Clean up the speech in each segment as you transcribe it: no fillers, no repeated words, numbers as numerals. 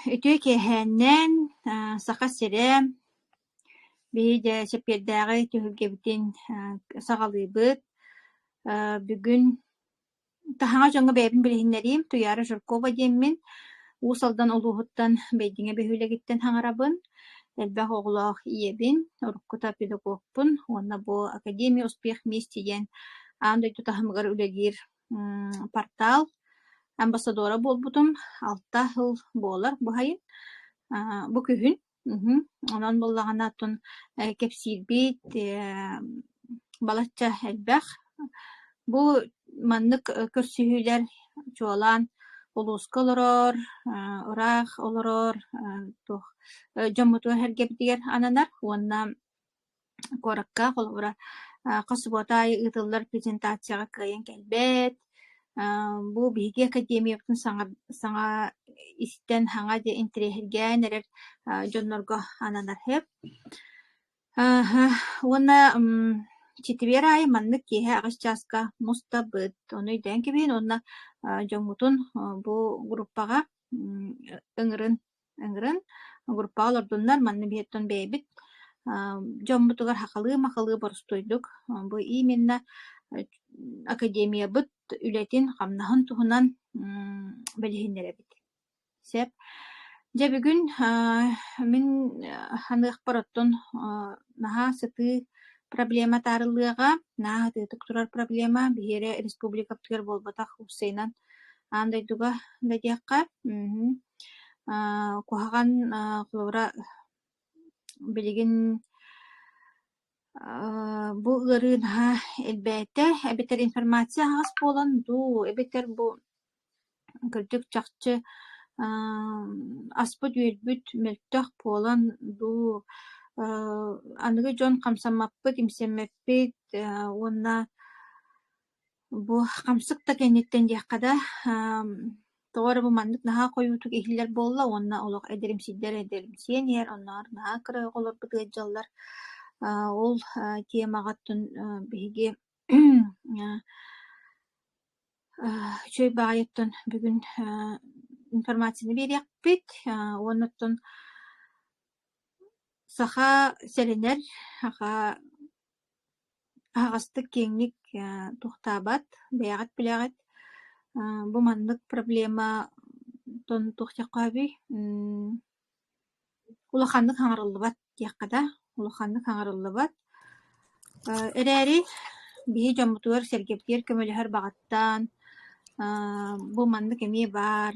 Үтүө киэһээннэн, Саха сирэ, биһиги дьэ чэппиэрдээҕи түһүлгэбитин саҕалыыбыт. Бүгүн таһаҕа дьоҥҥо бэйэбин билиһиннэриим, Туйаара Жиркова диэммин, Уус Алдан улууһуттан Бэйдиҥэ бөһүөлэгиттэн саҥарабын, элбэх оҕолоох ийэбин, уруккута педагогпун уонна бу Академия успех вместе диэн аан дойду таһымыгар үлэлиир портал амбассадора буолбутум 6 сыл буолар бу сайын, бу күһүн. Онон буоллаҕына оттон кэпсиирбит балачча элбэх. Бу маннык көрсүһүүлэр чуолаан улууска олорор, ыраах олорор туох дьоммутугар-сэргэбитигэр ананар уонна куоракка холобура хас субуота аайы ыытыллар презентацияҕа кыайан кэлбэт, бу биһиги академиябытын саҥа саҥа истэн, саҥа интэриэһиргээн эрэр дьоннорго ананар сөп. Уонна четверг аайы маннык киэһэ 8 чааска мустабыт. Ону өйдөөн кэбиһин уонна дьоҥҥутун бу группаҕа ыҥырын ыҥыран группаҕа олордуннар, манна биһиэттэн бэйэбит дьоммутугар сахалыы-махалыы боростуойдук бу именно академиябыт үлэтин-хамнаһын туһунан билиһиннэрэбит. Сөп. Дьэ бүгүн мин саныахпар оттон наһаа сытыы проблема таарыллыаҕа, наһаа сытыытык турар проблема биһиэрэ республикабытыгар буолбатах уопсайынан аан дойдуга да диэххэ. Куһаҕан холобура билигин бу ыарыы наһаа элбээтэ эбэтэр информация аһаҕас буолан дуу, эбэтэр бу кырдьык чахчы аспыт-үөлбүт мөлтөх буолан дуу, аныгы дьон хамсаммаппыт, имсэммэппит уонна Бу хамсык да кэнниттэн диэххэ да, тоҕо эрэ бу маннык наһаа хойуутук иһиллэр буолла уонна олох эдэримсийдэр эдэримсийэн иһэр, оннооҕор наһаа кыра оҕолорбут ыалдьаллар. Ол темаҕа оттон биһиги үчүгэй баҕайыттан бүгүн информацияны биэриэхпит уонна оттон саха сэрэнэр, саха Аһаҕастык киэҥник туохтаабат, бэйэҕит билэҕит. Бу маннык проблема туох диэххэ сөбүй улаханнык саҥарыллыбат диэххэ да, улаханнык саҥарыллыбат. Эрээри биһи дьоммутугар-сэргэбитигэр көмөлөһөр баҕаттан бу маннык эмиэ баар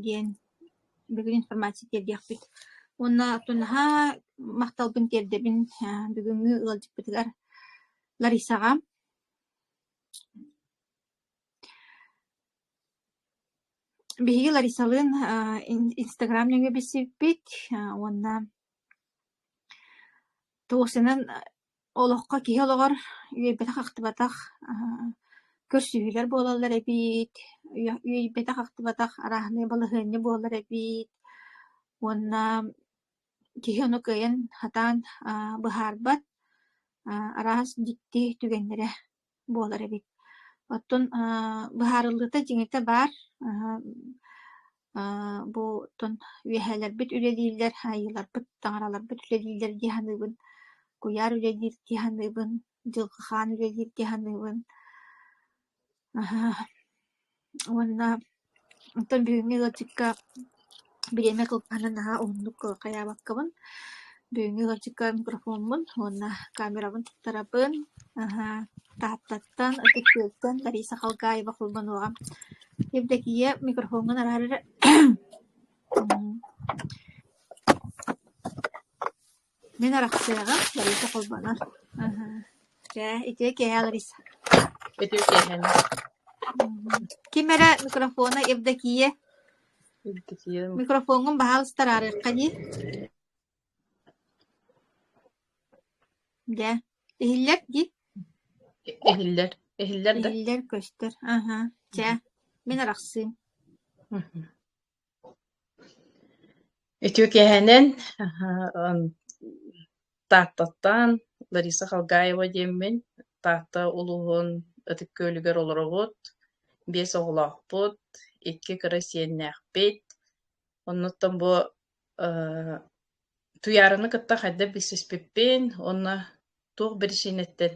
диэн бүгүн информация тиэрдиэхпит. Уонна оттон наһаа махталбын тиэрдэбин бүгүҥҥү ыалдьыппытыгар Ларисаҕа. Биһиги Ларисалыын Инстаграм нөҥүө билсибиппит уонна туосынан Олоххо киһи олоҕор үөйбэтэх-ахтыбатах көрсүһүүлэр буолаллар эбит, үөйбэтэх-ахтыбатах арааһынай балаһыанньа буолар эбит уонна киһи ону кыайан сатаан быһаарбат араас дьикти түгэннэрэ буолар эбит. Оттон быһаарыллыыта дьиҥэтэ баар, бу оттон үөһээлэрбит үлэлииллэр, айыыларбыт, таҥараларбыт үлэлииллэр дии саныыбын, куйаар үлэлиир дии саныыбын, дьылҕа хаан үлэлиир дии саныыбын. Уонна оттон бүгүҥҥү ыалдьыкка бириэмэ кылгаһынан наһаа уһуннук хайаабаккабын. Бүгүҥҥү ыалдьыкка микрофоммун уонна камерабын туттарабын. Тааттаттан, Ытык Күөлтэн Лариса Халгаева холбонуоҕа. Евдокия, микрофоҥҥун араар эрэ. Мин арахсыаҕым, Лариса холбонор. Чэ, үтүө киэһэ, Лариса. Үтүө киэһэни. Ким эрэ микрофона Евдокия. Евдокия. Микрофоҥҥун баһаалыста араарыахха дии. Дьэ, иһиллэр дии? Иһиллэр. Иһиллэр да? Иһиллэр, көстөр. Аһа, чэ, мин арахсыым. Үтүө киэһэнэн Тааттаттан Лариса Халгаева диэммин, Таатта улууһун Ытык Күөлүгэр олоробут, 5 оҕолоохпут, 2 кыра сиэннээхпит. Оннуттан бу Туйаараны кытта хайдах билсиспиппин уонна туох биричиинэттэн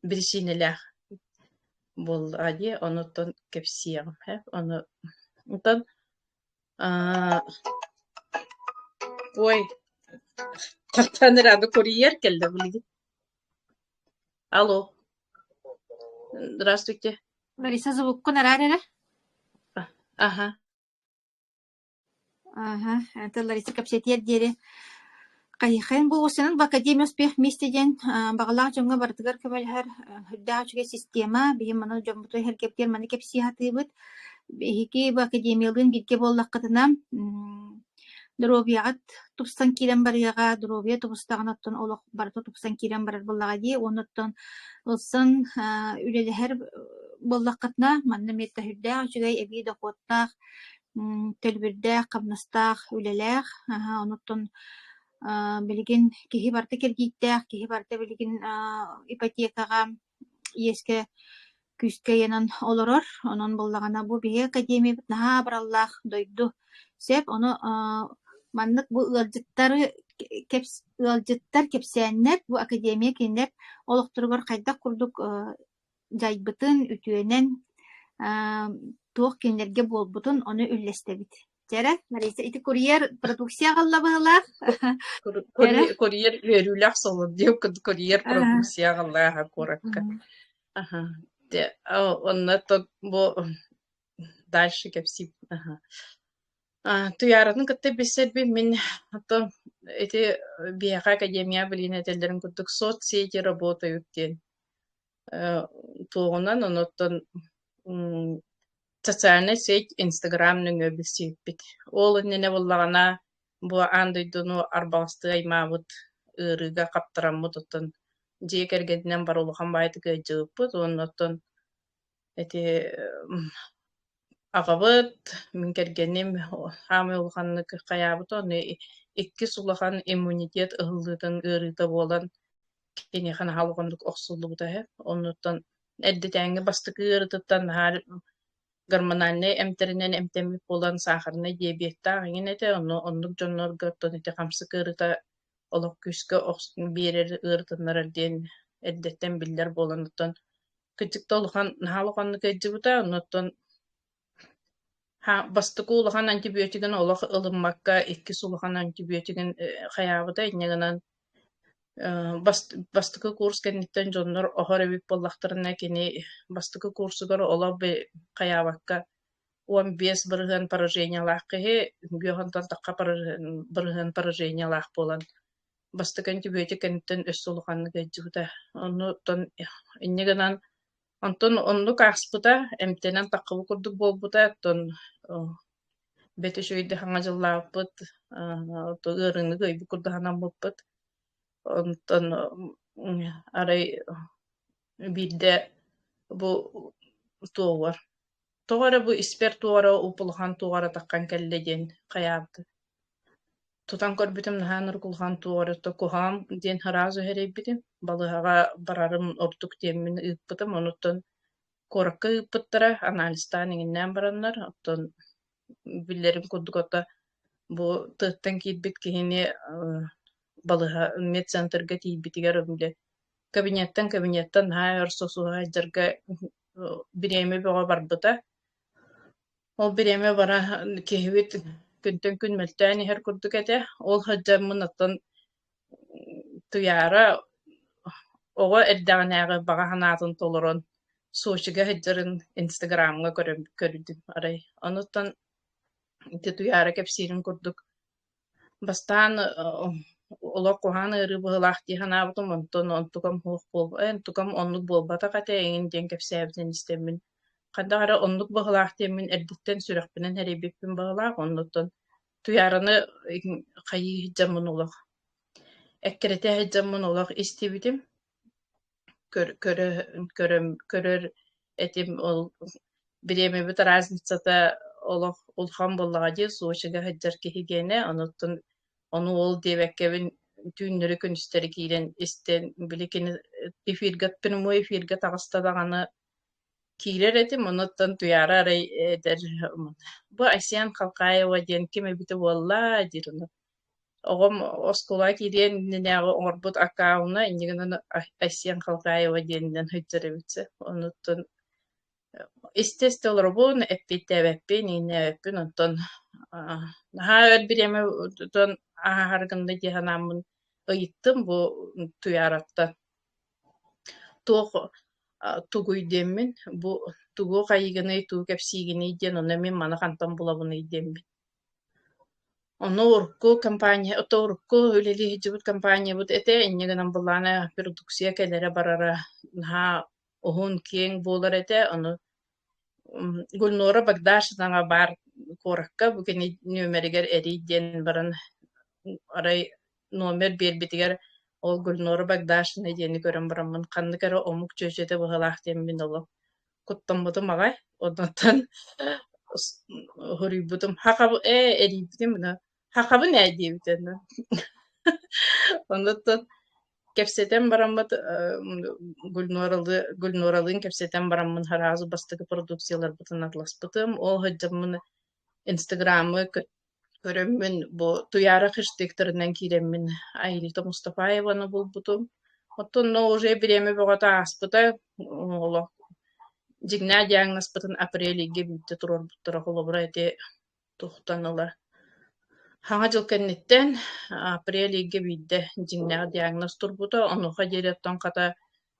биричиинэлээх буоллаҕа дии, онуттан кэпсиэҕим ээ. Ону онтон ой, хантан эрэ аны курьер кэллэ билигин. Алло, здравствуйте. Лариса, звуккун араар эрэ. Аха. Аһа, это Лариса кэпсэтиэр диэри хайыхайын буолуохсунан бу Академия успех вместе диэн баҕалаах дьоҥҥо барытыгар көмөлөһөр үрдээх үчүгэй система. Биһи маны дьоммутун иһэргэбитигэр маны кэпсии сатыыбыт. Биһиги бу Академиялыын бииргэ буоллаххытына доруобуйаҕыт тупсан киирэн барыаҕа, доруобуйа тубустаҕына оттон олох барыта тупсан киирэн барар буоллаҕа дии. Уонна оттон ылсан үлэлэһэр буоллаххытына манна эмиэ үрдээх үчүгэй эбии дохуоттаах төлөбүрдээх, хамнастаах, үлэлээх. Онуттан билигин киһи барыта киргииттээх, киһи барыта билигин ипотекаҕа иэскэ күүскэ ыйанан олорор. Онон буоллаҕына бу биһиги академиябыт наһаа абыраллаах дойду. Сөп, ону маннык бу ыалдьыттары ыалдьыттар кэпсээннэр бу академия кинилэр олохторугар хайдах курдук дьайбытын, үтүөнэн туох кинилэргэ буолбутун ону үллэстэбит. Чэ эрэ, Лариса, ити курьер продукция аҕалла быһыылаах. Чэ Курьер үөрүүлээх солун диэн курьер продукция аҕалла куоракка. Аха. Онно бу дальше кэпсиим. Аха. Туйааратын кытта билсэрбин мин ото ити биһиэхэ академия билигин этэллэрин курдук соцсети работают диэн туоҕунан онуттан социальнай сеть Инстаграм нөҥүө билсибиппит. Ол иннинэ буоллаҕына бу аан дойдуну арбаҕастыы аймаабыт ыарыыга хаптараммыт оттон дьиэ кэргэнинэн бары улахан баайдык ыалдьыбыппыт уонна оттон ити аҕабыт, мин кэргэним хаамай улаханнык хайаабыта, ону иккис улахан иммунитет ыһыллыытын ыарыыта буолан киниэхэ наһаа улаханнык охсуллубута үһү. Оннуттан эрдэтээҥҥи бастакы ыарыытыттан наһаа гормональнай эмтэринэн эмтэммит буолан сахарнай диабеттаах эҥин этэ, онно оннук дьоннорго оттон ити хамсык ыарыыта олох күүскэ биэрэр ыарытыннарар диэн эрдэттэн биллэр буолан оттон кырдьык да улахан наһаа улаханнык ыалдьыбыта, оннуттан бастакы улахан антибиотигын олох ылыммакка иккис улахан антибиотигын хайаабыта инньэ гынан бастакы курс кэнниттэн дьоннор оһор эбит буоллахтарына кини бастакы курсугар олох хайаабакка 15% поражениелаах киһи бүөх тахха бырыһыан поражениелаах буолан бастакы антибиотик кэнниттэн өссө улаханнык ыалдьыбыта. Оннуттан инньэ гынан онтон оннук ааспыта, эмтэнэн таххыбыт курдук буолбута, оттон бэт үчүгэйдик хаҥа дьыллаабыппыт, ыарыыны кыайбыт курдук санаммыппыт. Онтон арай биирдэ бу туоҕугар тоҕо эрэ бу испэр туох эрэ уп-улахан туох эрэ таххан кэллэ диэн хайаабыта. Тутан көрбүтүм наһаа ынырык улахан туох эрэ куһаҕан диэн сразу сэрэйбитим. Балыыһаҕа барарым ордук диэммин ыыппытым. Онуттан куоракка ыыппыттара, анализтаан иҥиннээн бараннар, оттон биллэрин курдук ото бу тыаттан киирбит киһини балыыһа медцентрга тиийбитигэр били кабинеттан кабинеттан наһаа өр сосуһа сылдьарга бириэмэ бөҕө барбыта. Ол бириэмэ бара киһибит күнтэн күн мөлтөөн иһэр курдук этэ. Ол сылдьаммын оттон Туйаара оҕо эрдэҕинээҕи баҕа санаатын толорон Сочига сылдьарын Инстаграмҥа көрдүм арай. Онуттан ити Туйаара кэпсиирин курдук Бастаан олох куһаҕан ыарыы быһыылаах дии санаабытым, онтон онтукам суох буолба онтукам оннук буолбатах этэ эҥин диэн кэпсээбитин истэммин, хайдах эрэ оннук быһыылаах диэммин эрдэттэн сүрэхпинэн сэрэйбиппин быһыылаах, оннуттан Туйаараны хайыы сылдьаммын олох эккирэтэ сылдьаммын олох истибитим көрө көрөр этим ол бириэмэбит разницата олох улахан буоллаҕа дии Сочига сылдьар киһи диэнэ онуттан ону ол диэбэккэбин түүннэри күнүстэри киирэн истэн били кини эфиргэ прямой эфиргэ таҕыста даҕаны. Киирэр этим, онуттан Туйаара арай этэр: "Бу Айсен Халкаева диэн ким эбитэ буолла?" диир ону. Оҕом оскуолаҕа киириэн иннинээҕи оҥорбут аккауна инньэ гынан Айсен Халкаева диэнинэн сылдьар эбит Онуттан истэ-истэ олоробун, эппиэттээбэппин, иҥнээбэппин, онтон наһаа өр бириэмэ ааһар гынна дии санааммын ыйыттым бу Туйаараттан. Туох тугуй диэммин, бу тугу хайыыгыный, тугу кэпсиигиний диэн, онно мин маны хантан булабыный диэммин. Ону урукку компания, ото урукку үлэлии сылдьыбыт компаниябыт этэ, инньэ гынан былаана продукция кэлэрэ-барара наһаа уһун, киэҥ буолар этэ, ону Гульнура Богдашинаҕа баар куоракка бу кини нүөмэригэр эрий диэн баран арай номер биэрбитигэр ол Гульнура Богдашина диэни көрөн бараммын ханнык эрэ омук чүөчэтэ быһыылаах диэммин олох куттаммытым аҕай. Онтон суруйбутум ээ эрийбитим хахабын ээ диэбитэ Оннуттан кэпсэтэн бараммыт Гульнуралы Гульнуралыын кэпсэтэн бараммын сразу бастакы продукцияларбытын атласпытым. Ол сылдьаммын Инстаграмы көрөммүн бу Туйаара хештегтэринэн киирэммин Аэлита Мустафаеваны булбутум. Оттон но уже бириэмэ бөҕөтө ааспыта олох дьиҥнээх диагнозпытын апрель ыйга биирдэ туруорбуттара холобура ити Тухтан ыла Саҥа дьыл кэнниттэн апрель ыйга биирдэ дьиҥнээх диагноз турбута, онуоха диэри оттон хата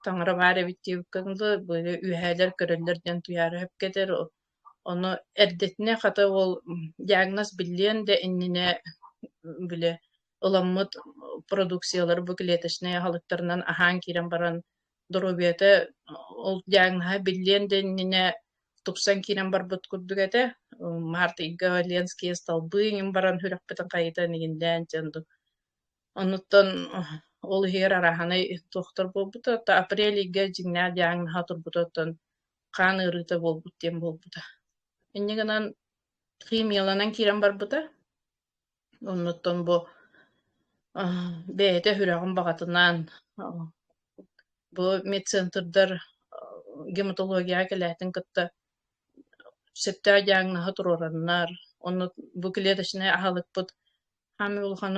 таҥара баар эбит диэбиккэ дылы, били үөһээлэр көрөллөр диэн Туйаара сөпкө этэр. Ону эрдэтинэ хата ол диагноз биллиэн да иннинэ били ыламмыт продукциялары бу клеточнай аһылыктарынан аһаан киирэн баран доруобуйата ол диагноһа биллиэн да иннинэ тупсан киирэн барбыт курдук этэ. Март ыйга Ленские столбы иҥин баран сүрэхпитин хайытан иҥиннээн дьон Оннуттан ол иһигэр арааһынай туохтар буолбута. Апрель ыйга дьиҥнээх диагноһа турбута оттон хаан ыарыыта буолбут диэн буолбута. Инньэ гынан химияланан киирэн барбыта. Оннуттан бу бэйэтэ сүрэҕин баҕатынан бу медцентрдар гематологияҕа кэлээтин кытта сөптөөх диагноһы туруораннар, онно бу клеточнай аһылыкпыт хаамыы улахан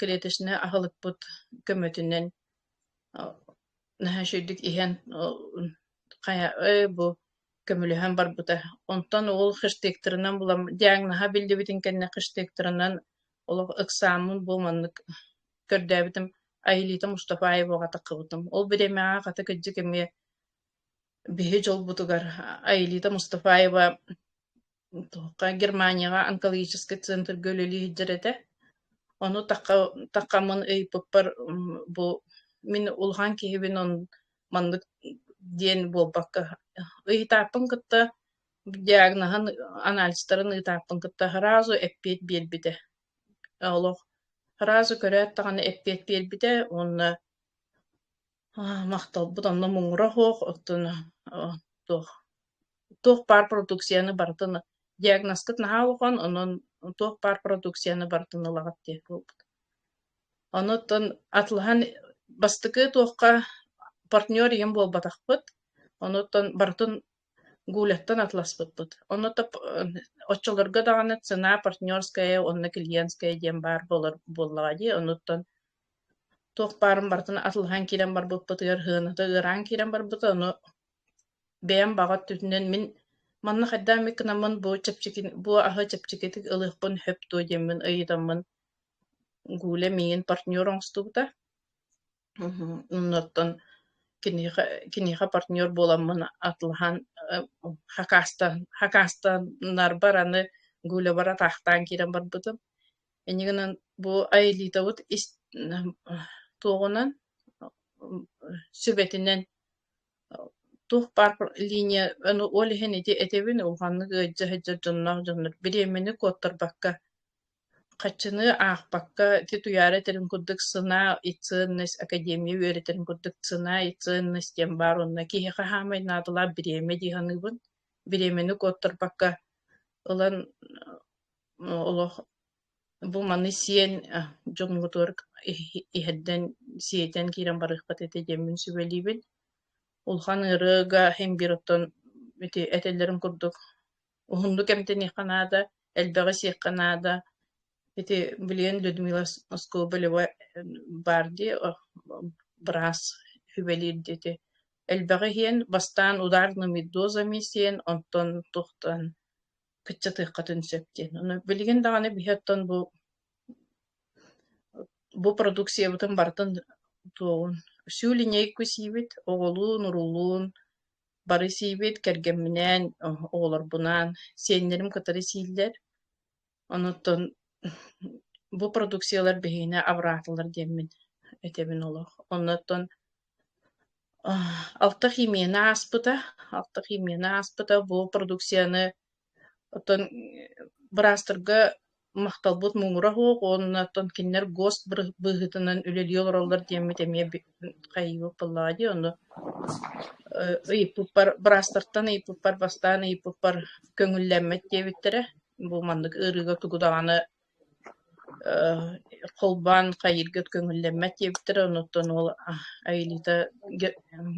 клеточнай аһылыкпыт көмөтүнэн наһаа үчүгэйдик иһэн хайа бу көмөлөһөн барбыта. Онтон ол хештегтэринэн булан диагноһа биллибитин кэннэ хештегтэринэн олох ыксааммын бу маннык көрдөөбүтүм Аэлита Мустафаеваҕа таххыбытым. Ол бириэмэҕэ хата кырдьык эмиэ биһи дьолбутугар Аэлита Мустафаева Туохха Германияҕа онкологическай центрга үлэлии сылдьар этэ. Ону таххаммын ыйыппыппар бу мин улахан киһибин маннык диэн буолбакка ыйытааппын кытта диагноһын анализтарын ыытааппын кытта сразу эппиэт биэрбитэ. Олох сразу көрөөт даҕаны эппиэт биэрбитэ уонна махталбыт онно муҥура суох, оттон туох туох баар продукцияны барытын диагнозкыт наһаа улахан, онон туох баар продукцияны барытын ылаҕыт диэн буолбут. Онуттан атылаһан бастакы туохха партнер ийэм буолбатахпыт, онуттан барытын Гуляттан атыласпыппыт. Онно оччолорго даҕаны цена партнерская уонна клиентская диэн баар буолар буоллаҕа дии. Онуттан туох баарын барытын атылаһан киирэн барбыппытыгар сыаната ыараан киирэн барбыта, ону бэйэм баҕа өттүтүнэн мин манна хайдах эмит гынаммын бу чэпчэки бу аһы чэпчэкитик ылыахпын сөп дуо диэммин ыйытаммын Гуля миигин партнер оҥостубута. Оннуттан киниэхэ киниэхэ партнер буоламмын атылаһан хакастанарбар аны Гулябар атаахтаан киирэн барбытым. Инньэ гынан бу Аэлитабыт ис туоҕунан сүбэтинэн туох баар линия ол иһин ити этэбин улаханнык ыалдьа сылдьар дьонноох дьоннор бириэмэни куоттарбакка Хаччыны аахпакка ити Туйаара этэрин курдук «Цена и ценность» академия үөрэтэрин курдук «Цена и ценность» диэн баар уонна киһиэхэ саамай наадалаах бириэмэ дии саныыбын. Бириэмэни куоттарбакка ылан олох бу маны сиэн дьоҥҥутугар иһэрдэн сиэтэн киирэн барыаххыт этэ диэммин сүбэлиибин. Улахан ыарыыга иһин биир оттон Ити этэллэрин курдук уһуннук эмтэниэххэ наада, элбэҕи сиэххэ наада. Ити билигин Людмила Скобелева баар дии, быраас сүбэлиир диэти. Элбэҕи иһиэн, бастаан ударными дозами сиэн, онтон туохтан кыччатыаххытын сөп диэн. Ону билигин даҕаны биһи оттон бу продукциябытын барытын туоҕун всю линейку сиибит, оҕолуун, уруулуун бары сиибит, кэргэмминээн, оҕолорбунаан, сиэннэрим кытары сииллэр. Онуттан бу продукциялар биһигини абыраатылар диэммин этэбин олох. Оннуттан алта химияны ааспыта, алта химияны ааспыта бу продукцияны оттон быраастарга махталбыт муҥура суох уонна оттон кинилэр ГОСТ быһыытынан үлэлии олороллор диэммит эмиэ хайыыбыт буоллаҕа дии ону ыйыппыппар быраастартан ыйыппыппар бастаан ыйыппыппар көҥүллэммэт диэбиттэрэ. Бу маннык ыарыыга тугу даҕаны холбоон хайыырга көҥүллэммэт диэбиттэрэ, онуттан ол Аэлита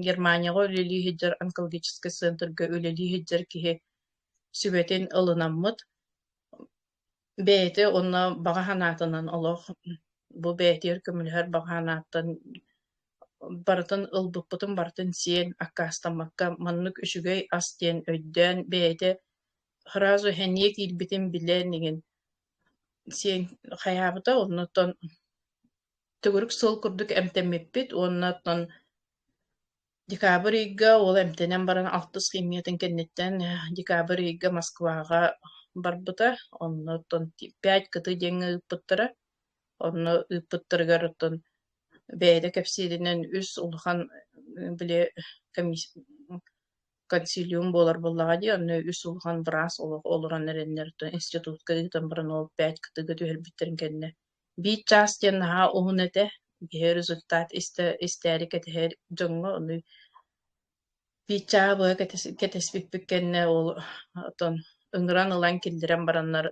Германияҕа үлэлии сылдьар онкологическай центрга үлэлии сылдьар киһи сүбэтин ылынаммыт, бэйэтэ уонна баҕа санаатынан олох бу бэйэтигэр көмөлөһөр баҕа санааттан барытын ылбыппытын барытын сиэн аккаастаммакка маннык үчүгэй ас диэн өйдөөн бэйэтэ сразу сэниэ киирбитин билэн игин сиэн хайаабыта оннуттан төгүрүк сыл курдук эмтэммиппит уонна оттон декабрь ыйга ол эмтэнэн баран алтыс химиятын кэнниттэн декабрь ыйга Москваҕа барбыта онно оттон пять кыты диэҥҥэ ыыппыттара онно ыыппыттарыгар оттон бэйэтэ кэпсииринэн үс улахан били консилиум буолар буоллаҕа дии, онно үс улахан быраас олох олорон эрэннэр институтка ыытан баран ол пять кытыга түһэрбиттэрин кэннэ биир чаас диэн наһаа уһун этэ, киһи результат истээри кэтэһэр дьоҥҥо ону биир чааһы быһа кэтэспиппит кэннэ ол оттон ыҥыран ылан киллэрэн бараннар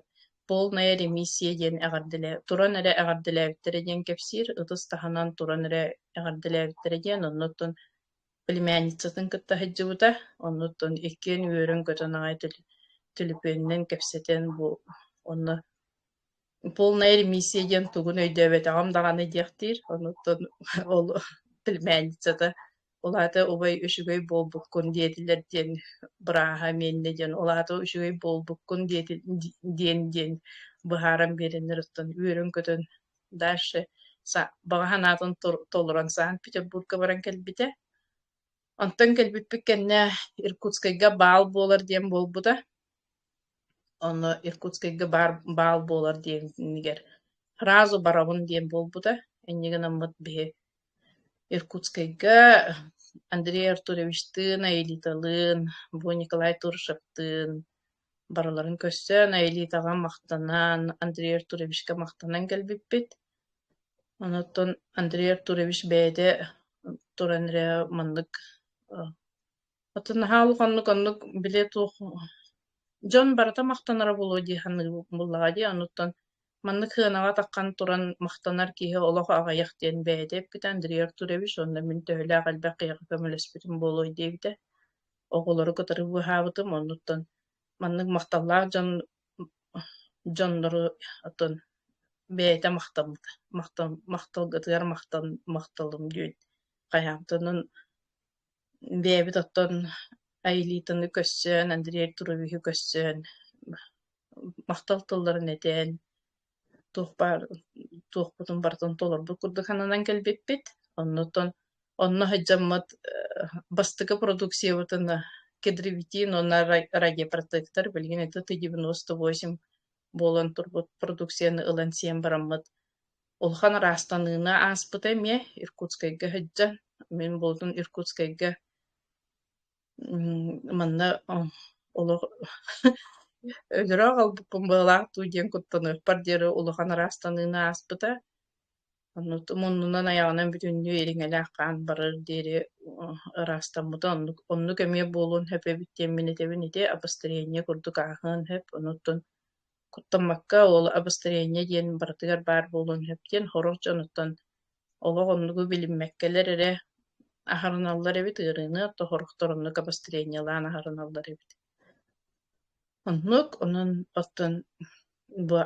полная ремиссия диэн эҕэрдэлээ туран эрэ эҕэрдэлээбиттэрэ диэн кэпсиир, ытыс таһынан туран эрэ эҕэрдэлээбиттэрэ диэн оннуттан племянницатын кытта сылдьыбыта, оннуттан иккиэн үөрэн-көтөн аҕай төлөпүөнүнэн кэпсэтэн бу онно полная ремиссия диэн тугун өйдөөбөтөҕүм даҕаны диэхтиир, онуттан ол племянницата ол аата убай үчүгэй буолбуккун диэтилэр диэн бырааһа миэннэ диэн ол аата үчүгэй буолбуккун диэн диэн быһааран биэрэннэр оттон үөрэн-көтөн дальше баҕа санаатын толорон Санкт-Петербурга баран кэлбитэ. Онтон кэлбиппит кэннэ Иркутскайга баал буолар диэн буолбута. Онно Иркутскайга баар баал буолар диэнигэр сразу барабын диэн буолбута. Инньэ гынаммыт биһи Иркутскайга Андрей Артуровичтыын, Аэлиталыын, бу Николай Турышевтыын барыларын көрсөн, Аэлитаҕа махтанан, Андрей Артуровичка махтанан кэлбиппит. Онуттан Андрей Артурович бэйэтэ туран эрэ маннык оттон наһаа улаханнык оннук били туох дьон барыта махтанара буолуо дии саныыбын буоллаҕа дии. Онуттан маннык сыанаҕа таххан туран махтанар киһи олох аҕыйах диэн бэйэтэ эппитэ Андрей Артурович уонна мин төһөлөөх элбэх киһиэхэ көмөлөспүтүм буолуой диэбитэ. Оҕолору кытары быыһаабытым, оннуттан маннык махталлаах дьон дьоннору оттон бэйэтэ махтаммыта махтал махталгытыгар махтан махталым диэн хайаабытынан бэйэбит оттон Аэлитаны көрсөн, Андрей Артуровиһы көрсөн махтал тылларын этэн туох баар туохпутун барытын толорбут курдук сананан кэлбиппит. Оннуттан онно сылдьаммыт бастакы продукциябытын кедровитин уонна радиопротектор билигин это Т-98 буолан турбут продукцияны ылан сиэн бараммыт улахан ыраастаныыны ааспыта эмиэ Иркутскайга сылдьан мин буолтун Иркутскайга Манна олох өлөрө аҕалбыппын быһыылаах дуу диэн куттаныахпар диэри улахан ыраастаныыны ааспыта. Онно муннунан айаҕынан бүтүннүү ириҥэлээх хаан барар диэри ыраастаммыта. Оннук, оннук эмиэ буолуон сөп эбит диэммин этэбин ити обострение курдук ааһыан сөп. Онуттан куттаммакка ол обострение диэн барытыгар баар буолуон сөп диэн сорох дьонуттан олох оннугу билиммэккэлэр эрэ. Аһарыналлар эбит ыарыыны, сорохтор оннук обострениелаан аһарыналлар эбит. Оннук, онон оттон бу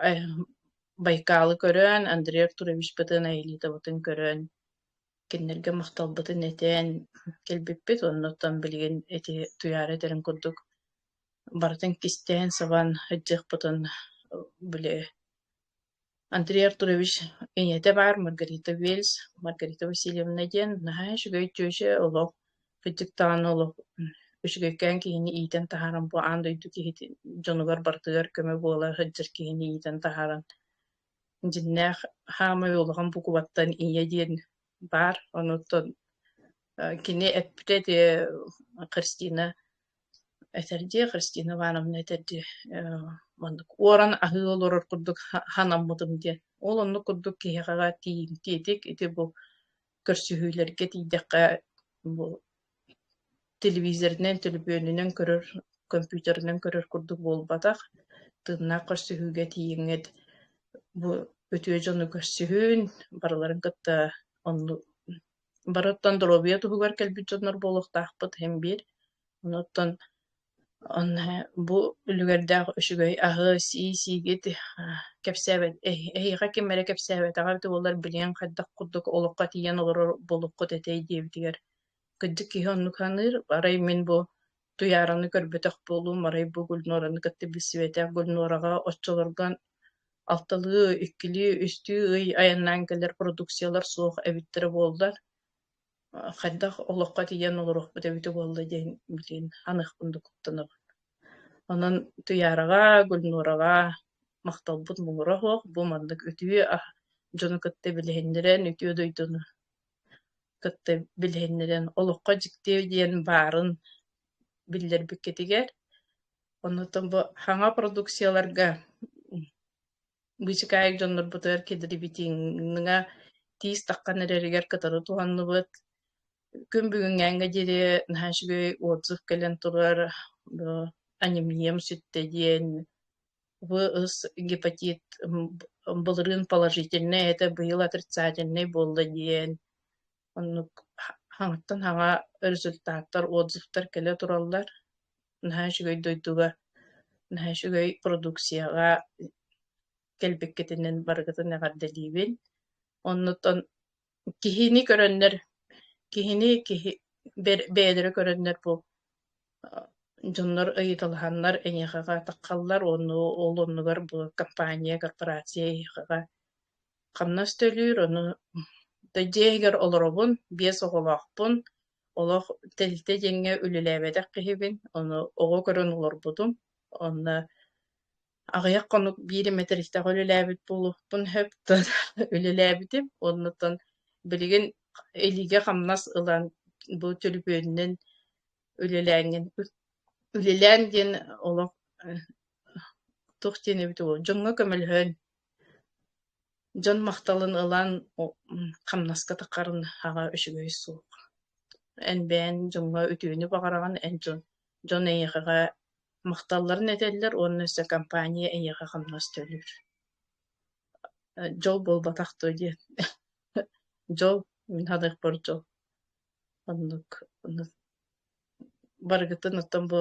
Байкалы көрөн, Андрей Артуровичпытын, Аэлитабытын көрөн, кинилэргэ махталбытын этэн кэлбиппит. Оннуттан билигин ити Туйаара этэрин курдук барытын кистээн сабан сылдьыахпытын били Андрей Артурович ийэтэ баар Маргарита Вельс, Маргарита Васильевна диэн наһаа үчүгэй чүөчэ олох кырдьык даҕаны олох үчүгэйкээн киһини иитэн таһааран бу аан дойду киһитин дьонугар барытыгар көмө буола сылдьар киһини иитэн таһааран дьиҥнээх хаамай улахан букубаттан ийэ диэн баар. Онуттан кини эппитэ ити Христина этэр дии, Христина Ивановна этэр дии, маннык уоран аһыы олорор курдук ханаммытым диэн. Ол оннук курдук киһиэхэ тиийимтиэтик ити бу көрсүһүүлэргэ тиийдэххэ бу телевизорынан, төлөпүөнүнэн көрөр, компьютерынан көрөр курдук буолбатах. Тыыннаах көрсүһүүгэ тиийэҥҥит бу үтүө дьону көрсүһүүн, барыларын кытта оннук барыттан доруобуйа туһугар кэлбит дьоннор буолуохтаахпыт иһин биир. Онуттан онно бу үлүгэрдээх үчүгэй аһы сии-сиигит кэпсээбэт эһиэхэ ким эрэ кэпсээбэтэҕэ эбитэ буоллар билигин хайдах курдук олоххо тиийэн олорор буолуоххут этэй диэбитигэр кырдьык киһи оннук саныыр. Арай мин бу Туйаараны көрбөтөх буолуум, арай бу Гульнораны кытта билсибэтэх Гульнораҕа оччолорго алталыы, иккилии, үстүү ый айаннаан кэлэр продукциялар суох эбиттэрэ буоллар, хайдах олоххо тиийэн олоруохпут эбитэ буолла диэн билигин аныахпын да куттанабын. Онон Туйаараҕа, Гульнораҕа махталбыт муҥура суох, бу маннык үтүө дьону кытта билиһиннэрэн, үтүө дойдуну кытта билиһиннэрэн олоххо дьикти диэн баарын биллэрбиккитигэр. Оннуттан бу саҥа продукцияларга быычыкаайык дьоннорбутугар кедрибитиҥҥа тиис таххан эрэригэр кытары туһанныбыт. Күн бүгүҥҥээҥҥэ диэри наһаа үчүгэй отзыв кэлэн турар, бу анемиям сүттэ диэн, ВС гепатит былырыын положительнай этэ, быйыл отрицательнай буолла диэн оннук хаҥаттан хаҥа результаттар, отзывтар кэлэ тураллар. Наһаа үчүгэй дойдуга, наһаа үчүгэй продукцияҕа кэлбиккитинэн барыгытын эҕэрдэлиибин. Оннуттан киһини көрөннөр, киһини киһи бэйэлэрэ көрөннөр бу дьоннор ыйыталаһаннар эйиэхэҕэ таххаллар уонна ол оннугар бу компания, корпорация эйиэхэҕэ хамнас төлүүр, ону да дьиэ иһигэр олоробун, биэс оҕолоохпун, олох тэрилтэ диэҥҥэ үлэлээбэтэх киһибин, ону оҕо көрөн олорбутум, онно аҕыйах хонук биир эмэ тэрилтэҕэ үлэлээбит буолуохпун сөп үлэлээбитим. Оннуттан билигин илиигэ хамнас ылан бу төлөпүөнүнэн үлэлээҥҥин үлэлээн диэн олох туох диэн эбитэ буолуо дьоҥҥо көмөлөһөн дьон махталын ылан хамнаска таххарын аҕа үчүгэй суох. Эн бэйэҥ дьоҥҥо үтүөнү баҕараҕын, эн дьон дьон эйиэхэҕэ махталларын этэллэр уонна өссө компания эйиэхэ хамнас төлүүр. Дьол буолбатах дуо диэн. Дьол, мин саныахпар дьол. Оннук, оннук. Барыгытын оттон бу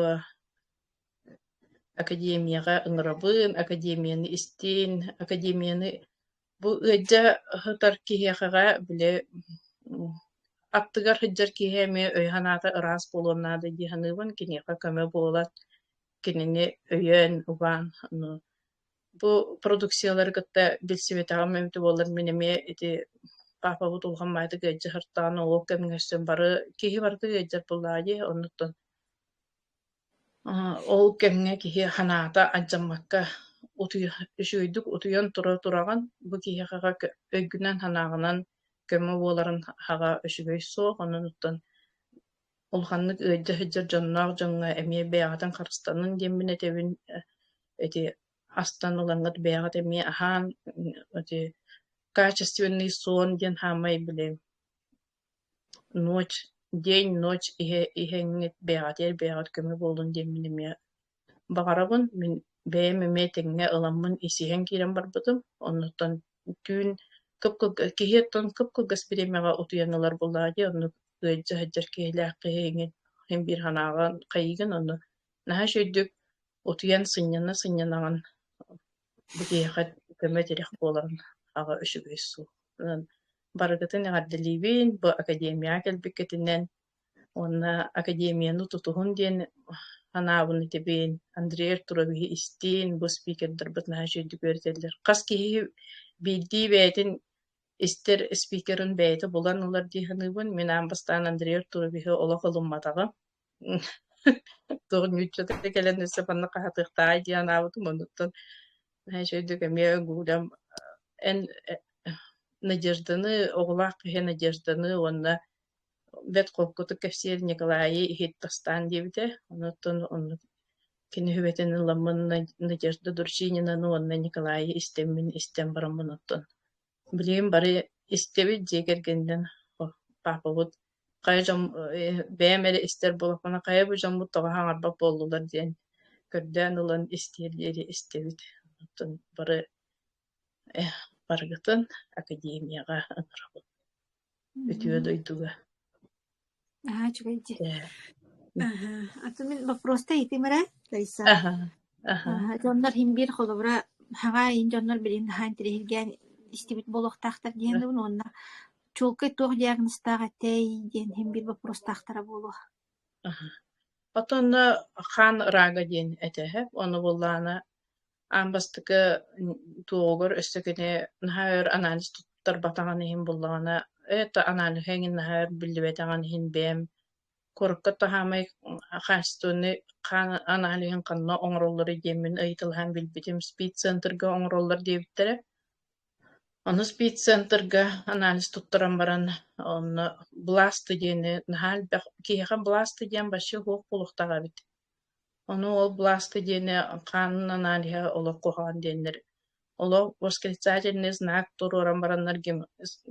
академияҕа ыҥырабын, академияны истин, академияны бу ыалдьа сытар киһиэхэҕэ били аттыгар сылдьар киһи эмиэ өйө-санаата ыраас буолуон наада дии саныыбын, киниэхэ көмө буолан, кинини өйөөн, убаан ону бу продукциялары кытта билсибэтэҕим эбитэ буоллар мин эмиэ ити паапабыт улахан баайдык ыалдьа сырыттаҕына ол кэмҥэ өссө бары киһи барыта ыалдьар буоллаҕа дии, оннуттан Ол кэмҥэ киһи санаата алдьаммакка үчүгэйдик утуйан тура тураҕын, бу киһиэхэ өйгүнэн-санааҕынан көмө буоларын аҕа үчүгэй суох, онон оттон улаханнык ыалдьа сылдьар дьонноох дьоҥҥо эмиэ бэйэҕитин харыстанын диэммин этэбин, ити астан ылаҥҥыт бэйэҕит эмиэ аһаан, ити качественный сон диэн хаамай били ночь, день, ночь иһэ иһэҥҥит бэйэҕитигэр бэйэҕит көмө буоллун диэммин эмиэ баҕарабын. Мин бэйэм эмиэ тэҥҥэ ыламмын исиһэн киирэн барбытым. Оннуттан түүн кып-кылгас киһи оттон кып-кылгас бириэмэҕэ утуйан ылар буоллаҕа дии, оннук. Ыалдьа сылдьар киһилээх киһи эҥин син биир санааҕын хайыыгын онно наһаа үчүгэйдик утуйан сынньана-сынньанаҕын бу киһиэхэ көмө-тирэх буоларын аҕа үчүгэй суох. Онон барыгытын эҕэрдэлиибин бу академияҕа кэлбиккитинэн уонна академияны тутуһун диэн санаабын этэбин. Андрей Артуровиһы истиин, бу спикердарбыт наһаа үчүгэйдик үөрэтэллэр. Хас киһи биирдии бэйэтин истэр спикерин бэйэтэ булан ылар дии саныыбын. Мин аан бастаан Андрей Артуровиһы олох ылымматаҕым. Туох ньууччата кэлэн өссө манна хаһатыахтааҕый дии санаабытым. Оннуттан наһаа үчүгэйдик эмиэ Гулям эн Надежданы, оҕолоох киһи Надежданы уонна бэрт холкутук кэпсиир Николайы иһит тастаан диэбитэ. Онуттан оннук кини сүбэтин ыламмын Надежда Дурчининаны уонна Николайы истэммин истэн бараммын оттон билигин бары истэбит дьиэ кэргэнинэн паапабыт хайа дьон бэйэм эрэ истэр буоллахпына хайа бу дьоммут тоҕо саҥарбат буоллулар диэн көрдөөн ылан истиэр диэри истэбит. Оттон бары барыгытын академияҕа ыҥырабыт үтүө дойдуга. Наһаа үчүгэй дии. Аха. Аты мин вопроста ыйытыым эрэ, Лариса. Аха, аха. Аха, дьоннор иһин биир холобура хаҥа иһин дьоннор билигин наһаа интэриэһиргээн истибит буолуохтаахтар диэн уонна чуолкай туох диагнозтаах этэй диэн иһин биир вопростаахтара буолуо. Аха. Отонно хаан рага диэн этэ, ону буоллаҕына аан бастакы туоҕугар өссө кини наһаа өр анализ туттарбатаҕын иһин буллаҕына, это аналиһа эҥин наһаа өр биллибэтэҕин иһин бэйэм куоракка таһаамай хаачыстыбаны хаан аналиһын ханна оҥороллоруй диэммин ыйыталаһан билбитим, СПИД-центрга оҥороллор диэбиттэрэ. Ону СПИД-центрга анализ туттаран баран, онно бласты диэни наһаа элбэх киһиэхэ бласты диэн вообще суох буолуохтаах эбит. Ону ол бласты диэни хаанын аналиһа олох куһаҕан диэннэр олох восклицательный знак туруоран бараннар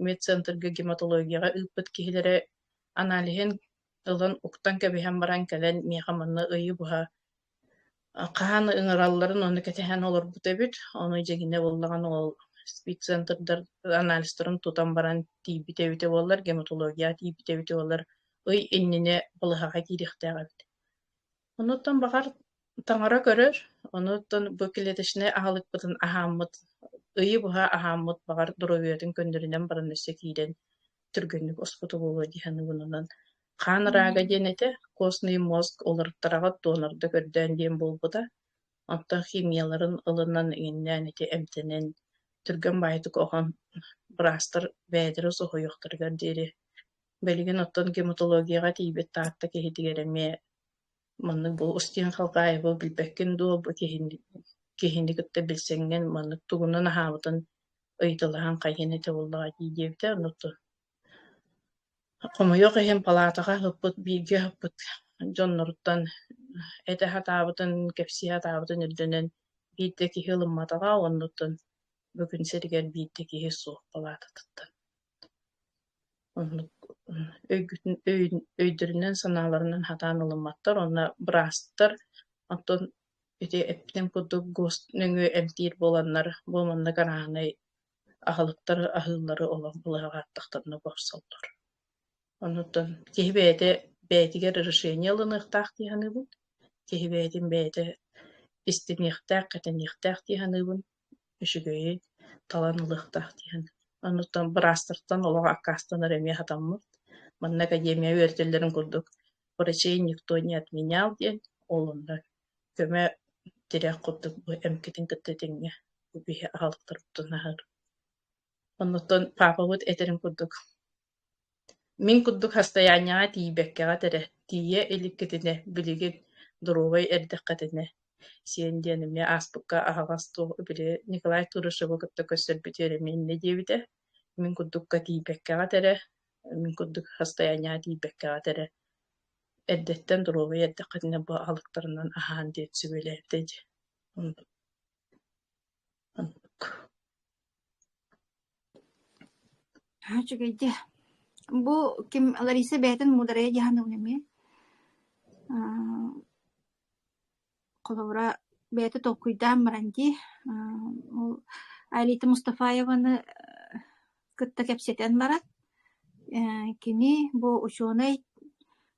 медцентрга гематологияҕа ыыппыт киһилэрэ аналиһын ылан уктан кэбиһэн баран кэлэн миэхэ манна ыйы быһа хаһан ыҥыралларын ону кэтэһэн олорбут эбит. Ону дьиҥинэ буоллаҕына ол спеццентрдар анализтарын тутан баран тиийбит эбитэ буоллар, гематологияҕа тиийбит эбитэ буоллар, ый иннинэ балыыһаҕа киириэхтээх эбит. Онуттан баҕар таҥара көрөр, онуттан бу клеточнай аһылыкпытын аһааммыт, ыйы быһа аһааммыт баҕар доруобуйатын көннөрүнэн баран өссө киирэн түргэнник оспото буолуо дии саныыбын. Онон хаан рага диэн этэ, костный мозг уларыттараҕыт, донорда көрдөөн диэн буолбута. Оттон химияларын ылынан иҥиннээн ити эмтэнэн түргэн баайытык оһон быраастар бэйэлэрэ соһуйуохтарыгар диэри билигин оттон гематологияҕа тиийбит Таатта киһитигэр эмиэ маннык бу Устин Халгаевы билбэккин дуо, бу киһини, киһини кытта билсэҥҥин маннык тугунан аһаабытын ыйыталаһан хайыан этэ буоллаҕа дии диэбитэ. Оннук хомойуох иһин палаатаҕа ыһыппыт, бииргэ ыһыппыт дьонноруттан этэ сатаабытын, кэпсии сатаабытын үрдүнэн биир да киһи ылымматаҕа, оннуттан бу күн сиригэр биир да киһи суох палаататыттан. Оннук өйгүтүн өйүн өйдөрүнэн-санааларынан сатаан ылымматтар уонна быраастар оттон ити эппитим курдук ГОСТ нөҥүө эмтиир буоланнар бу маннык арааһынай аһылыктары аһыыллары олох балыыһаҕа аттахтарына бопсоллор. Оннуттан киһи бэйэтэ бэйэтигэр решение ылыныахтаах дии саныыбын. Киһи бэйэтин бэйэтэ истиниэхтээх, кэтэниэхтээх дии саныыбын. Үчүгэйи талан ылыахтаах дии саныыбын. Оннуттан быраастартан олох аккаастанар эмиэ сатаммыт. Манна академия үөрэтэллэрин курдук врачей никто не отменял диэн ол онно көмө тирэх курдук бу эмкитин кытта тэҥҥэ бу биһи аһылыктарбытын аһыыр. Оннуттан паапабыт этэрин курдук Мин курдук хастайаанньаҕа тиийбэккэҕит эрэ, тиийэ иликкитинэ, билигин доруобай эрдэххитинэ сиэн диэн эмиэ ааспыкка аһаҕас туох били Николай Турышевы кытта көрсөрбүтүгэр эмиэ инньэ диэбитэ. Мин курдукка тиийбэккэҕит эрэ, мин курдук хастайаанньаҕа тиийбэккэҕит эрэ, эрдэттэн доруобай эрдэххитинэ бу аһылыктарынан аһаан диэн сүбэлээбитэ дии. Оннук. Аа, үчүгэйдии. Бу ким Лариса бэйэтин муударайа дии саныыбын эмиэ. Аа, холобура, бэйэтэ толкуйдаан баран дии, аа, ол Алита Мустафаеваны кытта кэпсэтэн баран, Кини бу учуонай,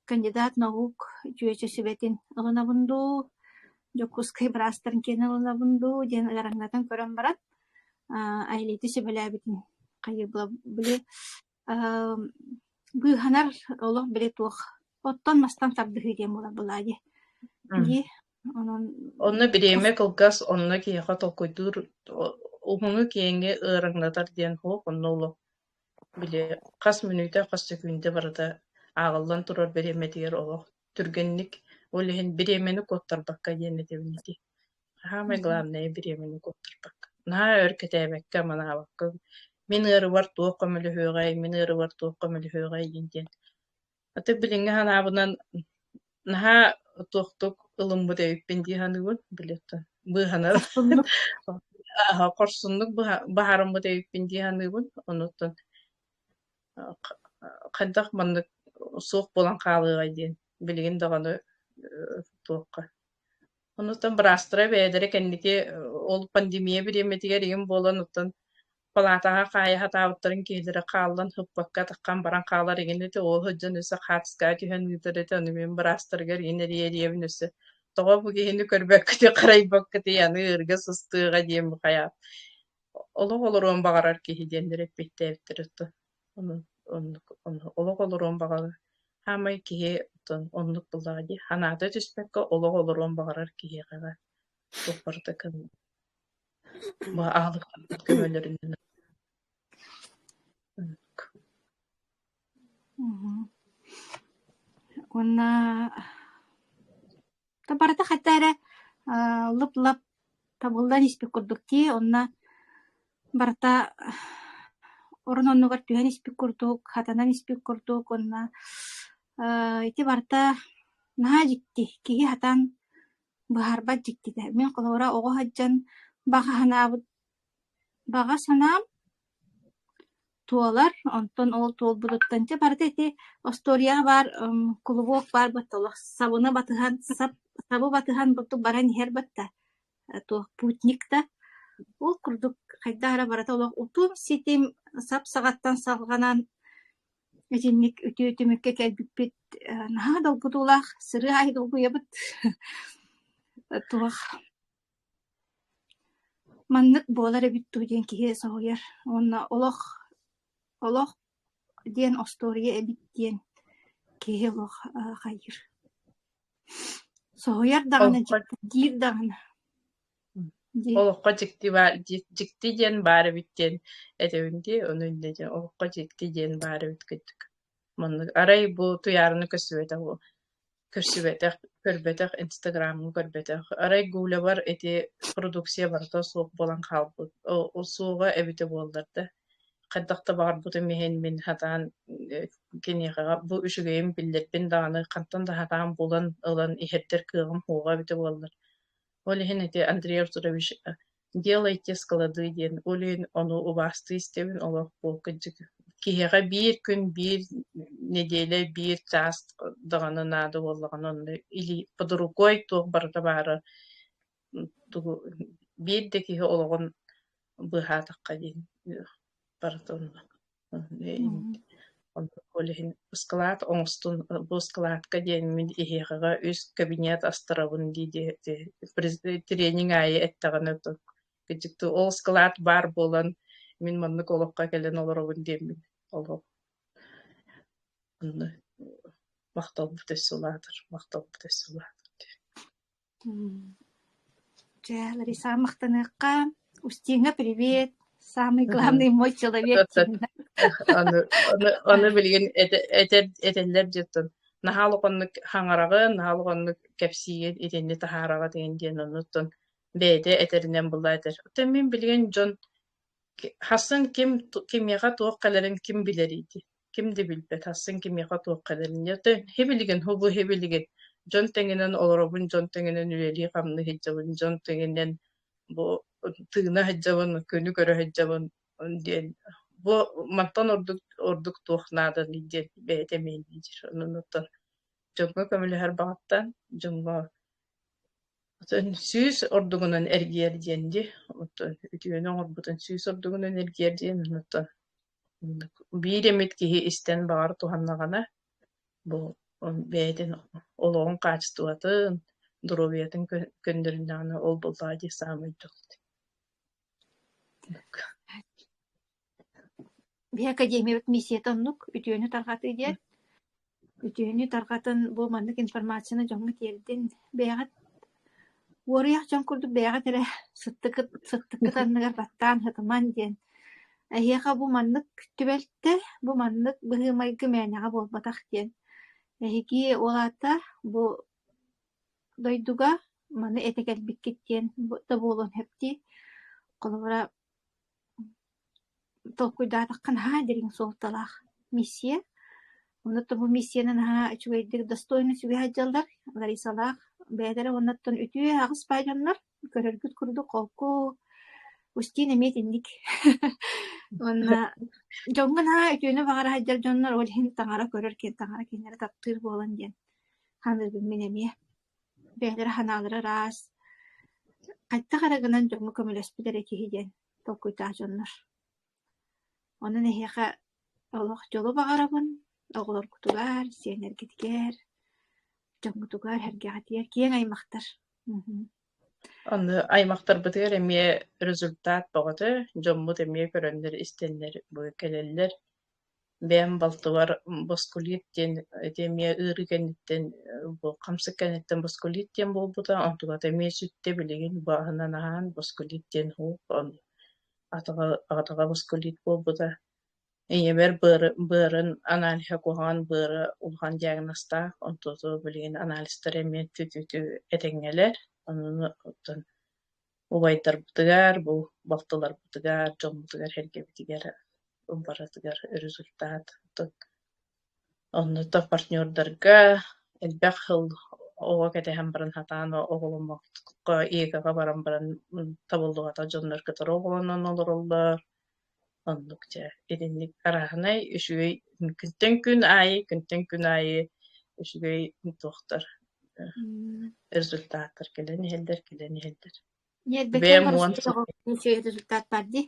кандидат наук чүөчэ сүбэтин ылынабын дуу, Дьокуускай быраастарын киэнэ ылынабын дуу диэн ыараҥнатан көрөн баран, Айлиты сүбэлээбитин хайыы били быыһанар олох били туох оттон-мастан тардыһыы диэн буолар былаа дии. Дии онон Онно бириэмэ кылгас, онно киһиэхэ толкуйдуур уһуну-киэҥи ыараҥнатар диэн суох, онно олох били хас мүнүүтэ, хас сөкүүндэ барыта ааҕыллан турар бириэмэтигэр олох түргэнник, ол иһин бириэмэни куоттарбакка диэн этэбин ити. Саамай главное бириэмэни куоттарбакка. Наһаа өр кэтээбэккэ, манаабакка мин ыарыыбар туох көмөлөһүөҕэй, мин ыарыыбар туох көмөлөһүөҕэй диэн диэн. Аты билиҥҥи санаабынан наһаа туохтук ылыммыт эбиппин дии саныыбын, били быыһанар хорсуннук хорсуннук быһаарыммыт эбиппин дии саныыбын. Онуттан хайдах маннык суох буолан хаалыаҕай диэн билигин даҕаны туохха Онуттан быраастара бэйэлэрэ кэнники ол пандемия бириэмэтигэр игин буолан оттон палаатаҕа хаайа сатаабыттарын киһилэрэ хааллан сыппакка таххан баран хаалар игин этэ ол сылдьан өссө хаартыскаҕа түһэн ыытар этэ ону мин быраастарыгар игин эрийэ-эрийэбин өссө тоҕо бу киһини көрбөккүтүй-харайбаккытый аны ыарыыга сыстыаҕа диэн хайаат олох олоруон баҕарар киһи диэннэр эппиэттээбиттэр оттон оннук олох олоруон баҕарар Хаамай киһи оттон оннук буоллаҕа дии, санаата түспэккэ олох олоруон баҕарар киһиэхэ туох барыта бу аһылыктарбыт көмөлөрүнэн оннук. Уонна барыта хайта эрэ лып-лап табыллан испит курдук дии, онно барыта орун оннугар түһэн испит курдук, хатанан испит курдук уонна ити барыта наһаа дьикти, киһи сатаан быһаарбат дьиктитэ. Мин холобура оҕо сылдьан баҕа санаабыт баҕа санаам туолар, онтон ол туолбутуттан дьэ барыта ити остуоруйаҕа баар клубок баар батта олох сабыны батыһан сап сабы батыһан бурдук баран иһэр батта туох путник да ол курдук хайдах эрэ барыта олох утум ситим сап саҕаттан салҕанан итинник үтүө түмүккэ кэлбиппит наһаа долгутуулаах сырыы аайы долгуйабыт туох Маннык буолар эбит дуу диэн киһи соһуйар уонна олох олох диэн остуоруйа эбит диэн киһи олох хайыыр. Соһуйар даҕаны, Олоххо дьиктиргиир даҕаны дии. Олоххо дьикти баар дьикти диэн баар эбит диэн этэбин дии, ону инньэ диэн олоххо дьикти диэн баар эбит курдук. Маннык арай бу Туйаараны көрсүбэтэх көрсүбэтэх, көрбөтөх, Инстаграмҥа көрбөтөх. Арай Гулябар ити продукция барыта суох буолан хаалбыт. Ол суоҕа эбитэ буоллар да, хайдах да баҕарбытым иһин мин сатаан киниэхэ бу үчүгэйин биллэрбин даҕаны хантан да сатаан булан ылан иһэрдэр кыаҕым суоҕа эбитэ буоллар. Ол иһин ити Андрей Артурович «Делайте склады» диэн, ол иһин ону убаастыы истэбин олох бу кырдьык киһиэхэ биир күн, биир нэдиэлэ, биир чаас даҕаны наада буоллаҕына онно илии под рукой туох барыта баара тугу биир да киһи олоҕун быыһаатахха диэн барыта онно. Ол иһин ыскылаат оҥостун, бу ыскылаатка диэн мин эһиэхэҕэ үс кабинет астарабын дии-дии тренинг аайы эттэҕинэ кырдьык ол ыскылаат баар буолан мин маннык олоххо кэлэн олоробун диэммин олох онно махталбыт өссө улаатар, махталбыт өссө улаатар Дьэ, Лариса махтаныахха. Устиҥҥа привет. Самый главный мой человек Аны аны билигин этэр этэллэр дьиттэн наһаа улаханнык хаҥараҕын, наһаа улаханнык кэпсиигин итинни таһаараҕыт игин диэн оннуттан бэйэтэ этэринэн була этэр. Оттон мин билигин дьон Хассын ким кимиэхэ туох кэлэрин ким билэрий дии, ким да билбэт хассын кимиэхэ туох кэлэрин. Дьэ һибилигин һубу һибилигин дьон тэҥинэн олоробун, дьон тэҥинэн үлэлии-хамныы сылдьабын, дьон тэҥинэн бу тыына сылдьабын, күнү көрө сылдьабын диэн бу мантан ордук ордук туох нааданый диэн бэйэтэ эмиэ диир. Онон оттон дьоҥҥо көмөлөһөр баҕаттан дьоҥҥо Оттон сүүс ордугунан эргийэр диэн дии, оттон үтүөнү оҥорбутун сүүс ордугунан эргийэр диэн оттон. Биир эмит киһи истэн баҕар туһаннаҕына, бу бэйэтин олоҕун хаачыстыбатын, доруобуйатын көннөрүннэҕинэ ол буоллаҕа дии саамай дьол. Биһи академиябыт миссията оннук, үтүөнү тарҕатыы диэн. Үтүөнү тарҕатын бу маннык информацияны дьоҥҥо тиэрдин. Бэйэҕит уоруйах дьон курдук бэйэҕит эрэ сыттыкыт сыттыккыт анныгар баттаан сытыман диэн. Эһиэхэ бу маннык түбэлтэ, бу маннык быһыы-майгы мээнэҕэ буолбатах диэн. Эһиги ол аата бу дойдуга маны этэ кэлбиккит диэн да буолуон сөп дии. Холобура, толкуйдаатахха наһаа дириҥ суолталаах миссия. Онно бу миссияны наһаа үчүгэйдик достойно сүгэ сылдьаллар Ларисалаах бэйэлэрэ уоннаттан үтүө аҕыс баай дьоннор көрөргүт курдук холку Устин эмиэ итинник уонна дьоҥҥо наһаа үтүөнү баҕара сылдьар дьоннор ол иһин таҥара көрөр таҥара кинилэри таптыыр буолан диэн саныыбын мин эмиэ. Бэйэлэрэ санаалара ыраас, хайдах эрэ гынан дьоҥҥо көмөлөспүт эрэ киһи диэн толкуйдаах дьоннор. Онон эһиэхэ олох дьолу баҕарабын, оҕолоргутугар, сиэннэргитигэр, дьоҥҥутугар, сэргэҕитигэр, киэҥ аймахтар. Аны аймахтарбытыгар эмиэ результат бөҕөтө, дьоммут эмиэ көрөннөр, истэннэр бу кэлэллэр. Бэйэм балтыбар боскулит диэн ити эмиэ ыарыы кэнниттэн бу хамсык кэнниттэн боскулит диэн буолбута, онтуката эмиэ сүттэ билигин бу аһынан аһаан боскулит диэн суох, атаҕа аҕатаҕа боскулит буолбута. Ийэбэр быары быарын аналиһа куһаҕан быара улахан диагнозтаах, онтуоту билигин анализтара эмиэ тү-тү-тү этэҥҥэлэр, онон оттон убайдарбытыгар, бу балтыларбытыгар, дьоммутугар-сэргэбитигэр барытыгар результат онно партнердарга элбэх сыл оҕо кэтэһэн баран сатаан оҕоломмокко ЕГЭ-ҕэ баран баран табыллыбатах дьоннор кытары оҕолонон олороллор. Оннук дьэ итинник арааһынай үчүгэй күнтэн күн аайы күнтэн күн аайы үчүгэй туохтар результаттар кэлэн иһэллэр кэлэн иһэллэр. Ньиэрбэтинэн Бэйэм уон боростуой сыл оҕоҕо үчүгэй результат баар дии.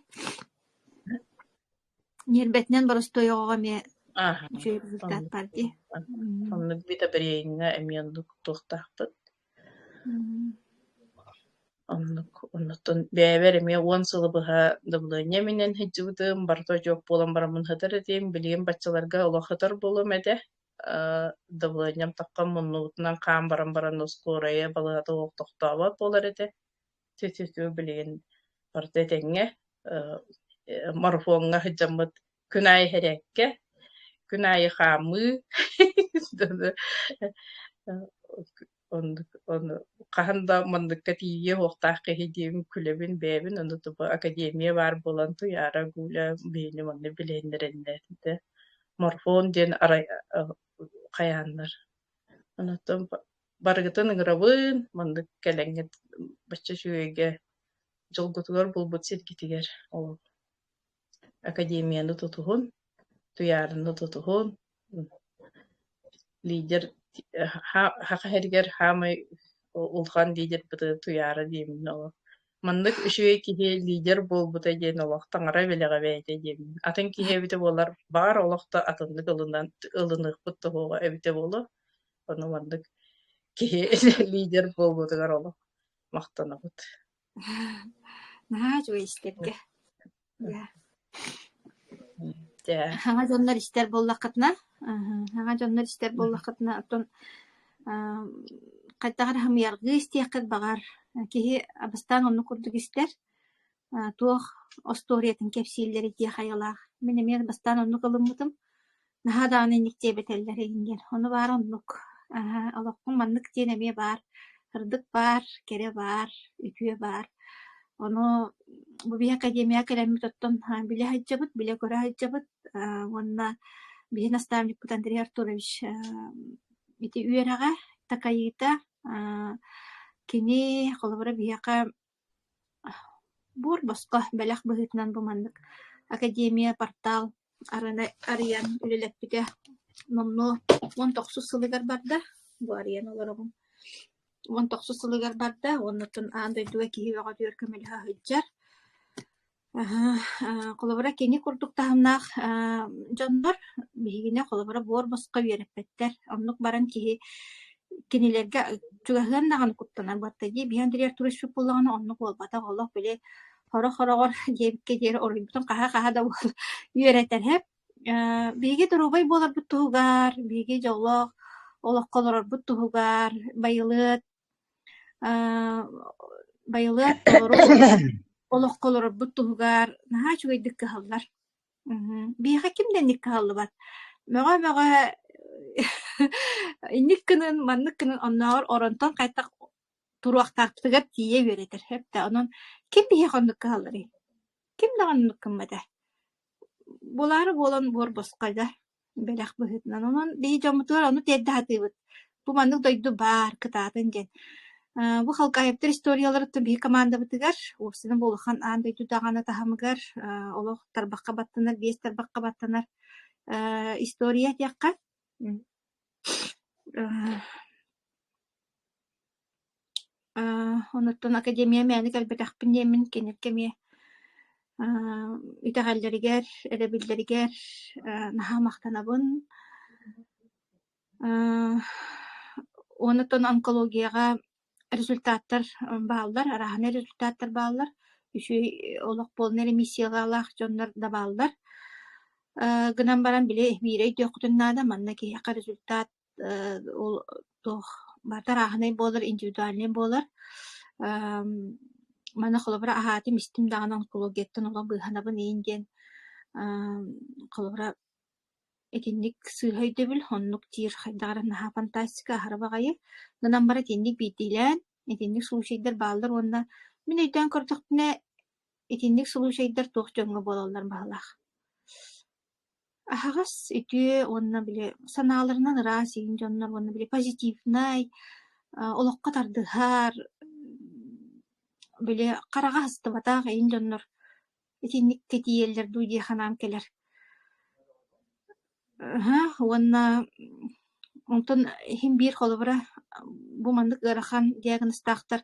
Ньиэрбэтинэн боростуой оҕоҕо эмиэ Ааһа, үчүгэй результат оннук баар дии. М. оннук витабрейҥҥа эмиэ оннук туохтаахпыт. М. Оннук оннуттан бэйэбэр эмиэ 10 сылы быһа дабылыанньа минэн сылдьыбытым, барыта отчуот буолан бараммын сытар этим, билигин баччаларга олох сытар буолуом этэ. Дабылыанньам таххан муннубутунан хаан баран баран ускуорайа балыыһата олох тохтообот буолар этэ. Тү-тү-тү билигин барыта этэҥҥэ, марафоҥҥа сылдьаммыт күн аайы хэрээккэ, күн аайы хаамыы Оннук ону хаһан да манныкка тиийиэ суохтаах киһи диэн күлэбин бэйэбин, ону тупа академия баар буолан Туйаара Гуля биһини манна билиһиннэрэннэр этэ. Морфон диэн арай хайааннар. Онтон барыгытын ыҥырабын, маннык кэлэҥҥит бачча үчүгэйгэ дьолгутугар булбут сиргитигэр ол академияны тутуһун, Туйаараны тутуһун, лидер саха сиригэр саамай улахан лидербытын Туйаара диэммин олох. Маннык үчүгэй киһи лидер буолбута диэн олох таҥара бэлэҕэ бэйэтэ диэммин. Атын киһи эбитэ буоллар, баҕар олох да атыннык ылынан ылыныахпыт да суоҕа эбитэ буолуо. Ону маннык киһи лидер буолбутугар олох махтанабыт. Наһаа үчүгэй истэргэ. Дьэ. Дьэ. Саҥа дьоннор истэр буоллаххытына, саҥа дьоннор истэр буоллаххытына, оттон хайдах эрэ хомуйаргыы истиэххит баҕар. Киһи бастаан оннук курдук истэр, туох остуоруйатын кэпсииллэрий диэх айылаах. Мин эмиэ бастаан оннук ылыммытым. Наһаа даҕаны инник диэбэтэллэр игин диэн. Ону баара оннук. Олоххун маннык диэн эмиэ баар. Сырдык баар, кэрэ баар, үтүө баар. Ону бу биһи академияҕа кэлэммит оттон билэ сылдьабыт, билэ-көрө сылдьабыт уонна биһи наставникпыт Андрей Артурович ити үөрэҕэ, такайыыта кини холобура биһиэхэ Буор босхо бэлэх быһыытынан бу маннык академия портал арыйан үлэлэппитэ номнуо 19 сылыгар барда, бу арыйан олоробун. 19 сылыгар барда уонна оттон аан дойдуга киһи бөҕөтүгэр көмөлөһө сылдьар. Холобура, кини курдук таһымнаах дьоннор биһигини холобура буор босхо үөрэппэттэр. Оннук баран киһи кинилэргэ чугаһыан даҕаны куттанар буолта дии. Биһи Андрей Артурович буоллаҕына оннук буолбатах, олох били хоро-хороҕор диэбиккэ диэри оруйбутун хаһа-хаһа да буол үөрэтэр һэп. Биһиги доруобай буоларбыт туһугар, биһиги дьоллоох олоххо олорорбут туһугар байылыат байылыат толору олоххо олорорбут туһугар наһаа үчүгэйдик кыһаллар. Биһиэхэ ким да инник кыһаллыбат. Мөҕө-мөҕө инник гынын, маннык гынын оннооҕор оронтон хайдах туруохтаахпытыгар тиийэ үөрэтэр сөп да онон ким биһиэхэ оннук кыһалларый? Ким даҕаны оннук гыммата. Буолаары буолан буор босхо да бэлэх быһыытынан. Онон биһи дьоммутугар ону тиэрдэ сатыыбыт. Бу маннык дойду баар, кытаатын диэн. Бу Халкаевтар историяларыттан биһи командабытыгар, уопсайынан бу улахан аан дойду даҕаны таһымыгар олох тарбахха баттанар, биэс тарбахха баттанар история диэххэ. Онуттан академия мээнэ кэлбэтэхпин диэммин кинилэргэ эмиэ итэҕэллэригэр, эрэбиллэригэр наһаа махтанабын. Онуттан онкологияҕа результаттар бааллар, арааһынай результаттар бааллар. Үчүгэй олох полнай ремиссиялаах дьоннор да бааллар. Гынан баран били биири өйдүөххүтүн наада, манна киһиэхэ результат ол туох барыта арааһынай буолар, индивидуальнай буолар. Маны холобура аһаатым, истим даҕаны онкологияттан олох быыһанабын иин диэн холобура итинник сыыһа өйдөбүл, оннук диир хайдах эрэ наһаа фантастика аһара баҕайы. Гынан баран итинник биирдиилээн, итинник случайдар бааллар уонна мин өйдөөн көрдөхпүнэ итинник случайдар туох дьоҥҥо буолаллар баһылаах. Аһаҕас, үтүө уонна били санааларынан ыраас иин дьоннор уонна били позитивнай, олоххо тардыһар, били хараҕа сыстыбатах иин дьоннор итинниккэ тиийэллэр дуу дии санаам кэлэр. Уонна онтон иһин биир холобура бу маннык ыарахан диагнозтаахтар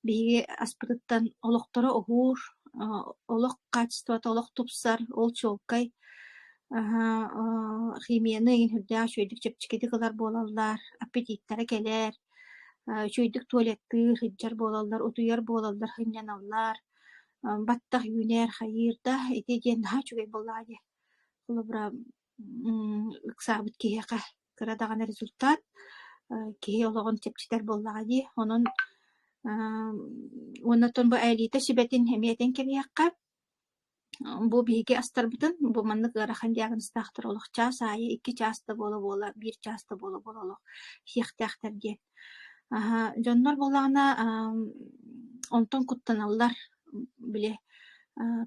биһиги аспытыттан олохторо уһуур, олох хаачыстыбата олох тупсар, ол чуолкай. Химияны эҥин сүрдээх үчүгэйдик чэпчэкитик ылар буолаллар, аппетиттара кэлэр, үчүгэйдик туалеттыыр, сылдьар буолаллар, утуйар буолаллар, сынньаналлар, баттах үүнэр, хайыыр да ити диэн наһаа үчүгэй буоллаҕа дии. Холобура, ыксаабыт киһиэхэ кыра даҕаны результат киһи олоҕун чэпчэтэр буоллаҕа дии. Онон уонна оттон бу Аэлита сүбэтин эмиэ этэн кэбиһиэххэ, бу биһиги астарбытын бу маннык ыарахан диагнозтаахтар олох чаас аайы икки чаас да буола-буола, биир чаас да буола-буола олох сиэхтээхтэр диэн. Дьоннор буоллаҕына онтон куттаналлар били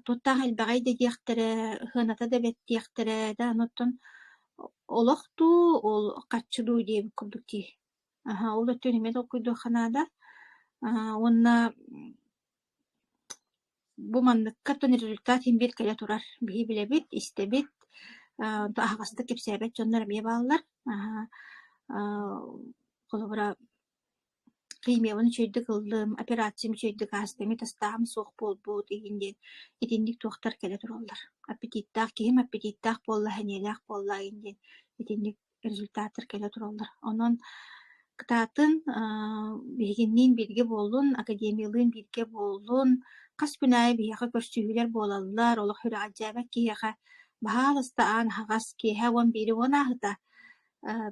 туохтаах элбэҕэй да диэхтэрэ, сыаната да эбэт диэхтэрэ да оттон олох дуу, ол харчы дуу диэбит курдук дии. Ол өттүн эмиэ толкуйдуохха наада. Уонна бу манныкка оттон результат син биир кэлэ турар. Биһи билэбит, истэбит, аһаҕастык кэпсээбэт дьоннор эмиэ бааллар. Холобура, химиябын үчүгэйдик ыллым, операциям үчүгэйдик ааста, метастаһым суох буолбут игин диэн итинник туохтар кэлэ тураллар. Аппетиттаах киһим аппетиттаах буолла, сэниэлээх буолла игин диэн итинник результаттар кэлэ тураллар. Онон кытаатын биһигинниин бииргэ буоллун, академиялыын бииргэ буоллун, хас күн аайы биһиэхэ көрсүһүүлэр буолаллар, олох сүрэҕэлдьээбэт киһиэхэ баһаалыста аан аһаҕас киэһэ уон биири уон ааһыта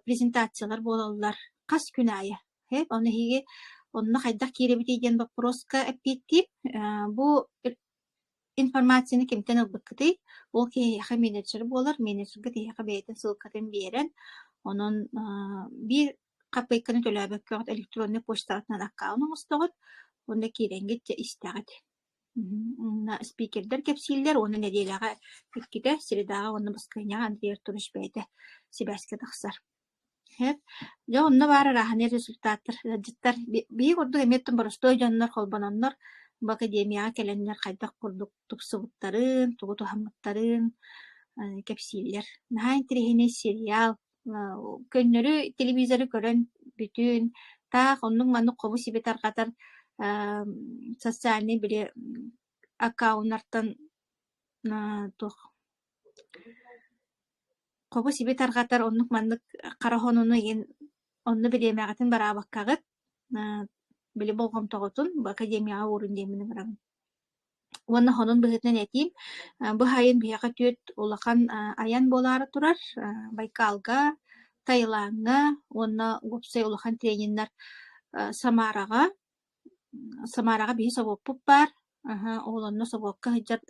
презентациялар буолаллар хас күн аайы. Ону эһиги онно хайдах киирэбитий диэн боппуруоска эппиэттиир. Бу информацияны кимтэн ылбыккытый? Ол киһиэхэ менеджер буолар, менеджергэ киһиэхэ бэйэтин ссылкатын биэрэн, онон биир хаппыйканы төлөөбөккөҕүт электроннай почтаҕытынан аккаунт оҥостоҕут уонна киирэҥҥит дьэ истэҕит. Уонна спикердэр кэпсииллэр уонна нэдиэлэҕэ иккитэ средаҕа уонна баскыһыанньаҕа Андрей Артурович бэйэтэ сибээскэ тахсар. Сөп. Дьэ онно баар арааһынай результаттар ыалдьыттар биһиги курдук эмиэ оттон боростуой дьоннор холбононнор бу академияҕа кэлэннэр хайдах курдук тупсубуттарын, тугу туһаммыттарын кэпсииллэр. Наһаа интэриэһинэй сериал. Көннөрү телевизоры көрөн бүтүн, таах оннук-маннык хобу-сиби тарҕатар социальнай били аккауннартан Туох хобу-сиби тарҕатар оннук-маннык хара хонуну игин онно бириэмэҕитин бараабаккаҕыт, били болҕомтоҕутун бу академияҕа уурун диэммин ыҥырабын. Уонна хонун быһыытынан этиим, бу сайын биһиэхэ түөрт улахан айан буолаары турар: Байкалга, Таилаҥҥа уонна уопсай улахан трениннэр Самараҕа. Самараҕа биһи собуоппут баар, ол онно собуокка сылдьар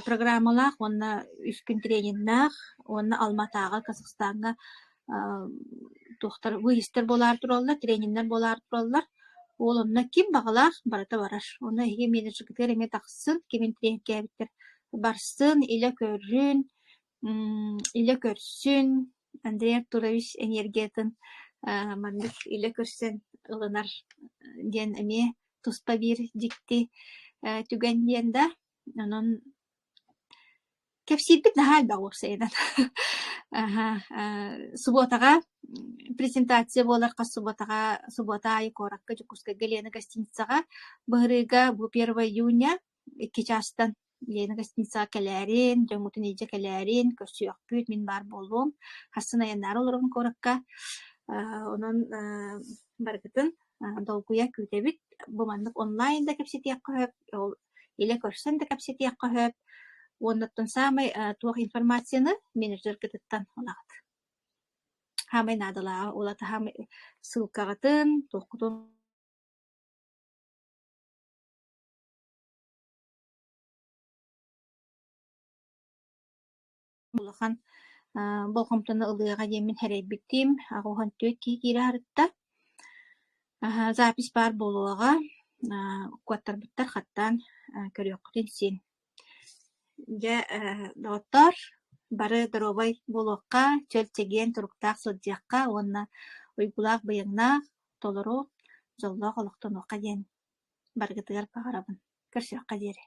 программалаах уонна үс күн трениннээх уонна Алматаҕа, Казахстаҥҥа туохтар выездтар буолаары тураллар, трениннэр буолаары тураллар. Ол онно ким баҕалаах барыта барар. Онно эһиги менеджергытыгар эмиэ тахсын, ким интэриэһиргээбиттэр барсын, илэ көрүн, илэ көрсүн, Андрей Артурович энергиятын маннык илэ көрсөн ылынар диэн эмиэ туспа биир дьикти түгэн диэн да. Онон кэпсиирбит наһаа элбэх уопсайынан. Субуотаҕа презентация буолар хас субуотаҕа субуота аайы куоракка Дьокуускайга Лена гостиницаҕа быһырыыга бу 1 июня 2 чаастан Лена гостиницаҕа кэлээрин, дьоҥҥутун илдьэ кэлээрин, көрсүөхпүт, мин баар буолуом. Хассын айаннаары олоробун куоракка. Онон барыгытын долгуйа күүтэбит. Бу маннык онлайн да кэпсэтиэххэ сөп, ол илэ көрсөн да кэпсэтиэххэ сөп. Уоннаттан саамай туох информацияны менеджергытыттан ылаҕыт. Саамай наадалааҕа ол ата саамай ссылкаҕытын, туоххутун Улахан болҕомтону ылыаҕа диэммин сэрэйбитим, 84 киһи киирэ сырытта. Запись баар буолуоҕа, куоттарбыттар хаттаан көрүөххүтүн син. Дьэ, доҕоттоор, бары доруобай буолуохха, чөл-чэгиэн туруктаах сылдьыахха уонна уйгулаах-быйаҥнаах, толору дьоллоох олохтонуохха диэн барыгытыгар баҕарабын. Көрсүөххэ диэри.